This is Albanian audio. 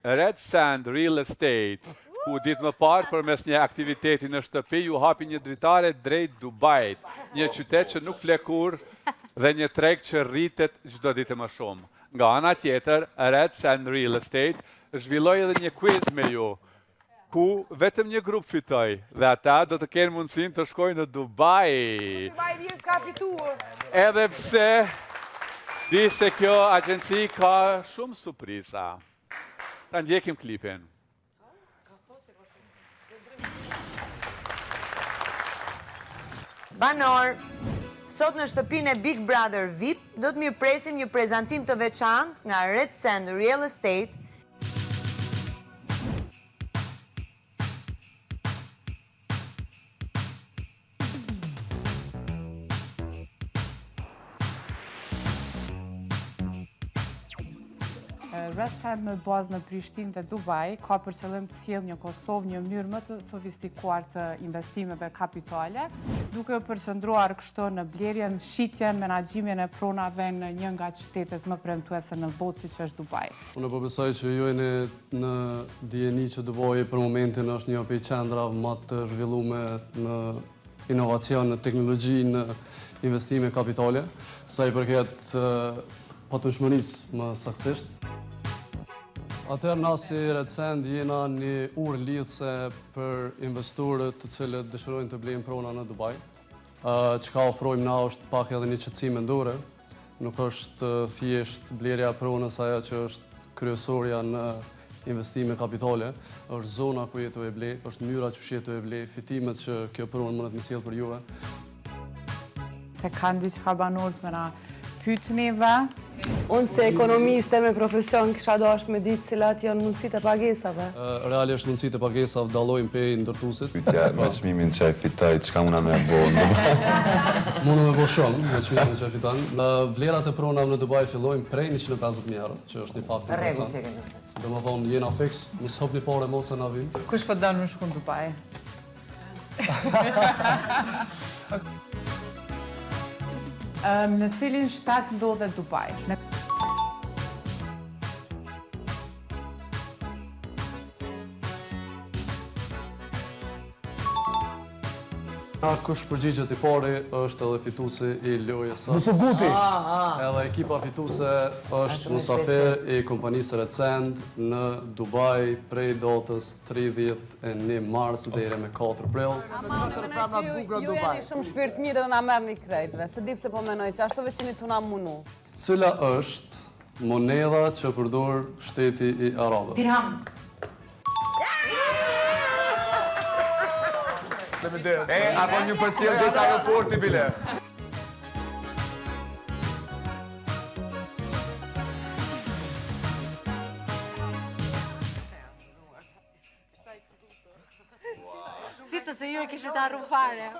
Red Sand Real Estate, ku ditë më parë përmes një aktiviteti në shtëpi ju hapi një dritare drejt Dubait, një qytet që nuk fle kurrë dhe një treg që rritet çdo ditë e më shumë. Nga ana tjetër, Red Sand Real Estate zhvilloi edhe një quiz me ju, ku vetëm një grup fitoi dhe ata do të kenë mundësinë të shkojnë në Dubai. Dubai vjen s'ka fituar. Edhe pse di se kjo agjenci ka shumë surpriza. Ta ndjekim klipin. Banorë, sot në shtëpinë e Big Brother VIP do të mirëpresim një prezantim të veçantë nga Red Sand Real Estate, Red Sand me bazë në Prishtinë dhe Dubai ka për qëllim të sjellë në Kosovë një mënyrë më të sofistikuar të investimeve kapitale, duke u përqendruar kështu në blerjen, shitjen, menaxhimin e pronave në një nga qytetet më premtuese në botë siç është Dubai. Unë po besoj që ju jeni në dijeni që Dubai për momentin është një prej qendrave ma të zhvillume në inovacion, në teknologji, në investime kapitale, sa i përket patundshmërisë më saktësisht. Atëherë na si Red Sand jena një urë lidhëse për investorët të cilët dëshirojnë të blejnë prona në Dubai. Çka ofrojmë na është pak edhe një qetësi mendore, Nuk është thjesht blerja e pronës ajo që është kryesorja në investime kapitale, është zona ku je tu e ble, është mënyra qysh je tu e ble, fitimet që kjo pronë mundet me sjellë për juve. Se kanë diçka banorët me na pyet neve. Unë si ekonomiste me profesion kisha dashtë me ditë cilat janë mundësitë e pagesave. Realisht mundësitë e pagesave dallojnë prej ndërtuesit. Pyetja me çmimin që e fitoj, çka muna me bo në Dubai? Muna me bo shumë me çmimin që e fiton. Vlerat e pronave në Dubai fillojnë prej 150.000 euro, që është një fakt interesant. Domethonë jena fiks, mos hupni pare mo se na vynë. Kush po don me shku në Dubai? Në cilin shtet ndodhet Dubai? Kush përgjigjet i pari është edhe fituesi i lojës sot. Mos u nguti. Edhe ekipa fituese është musafir i kompanisë Red Sand në Dubai prej datës 31 mars deri me 4 prill. Ama unë mendoj që ju jeni shumë shpirtmirë dhe na merrni krejtve. S'e di pse po mendoj që ashtu veç jeni tu na munu. Cila është monedha që përdor shteti i arabëve? Dirham. E, apo një përcjell deri te aeroporti bile. Citë se ju e kishit harru fare.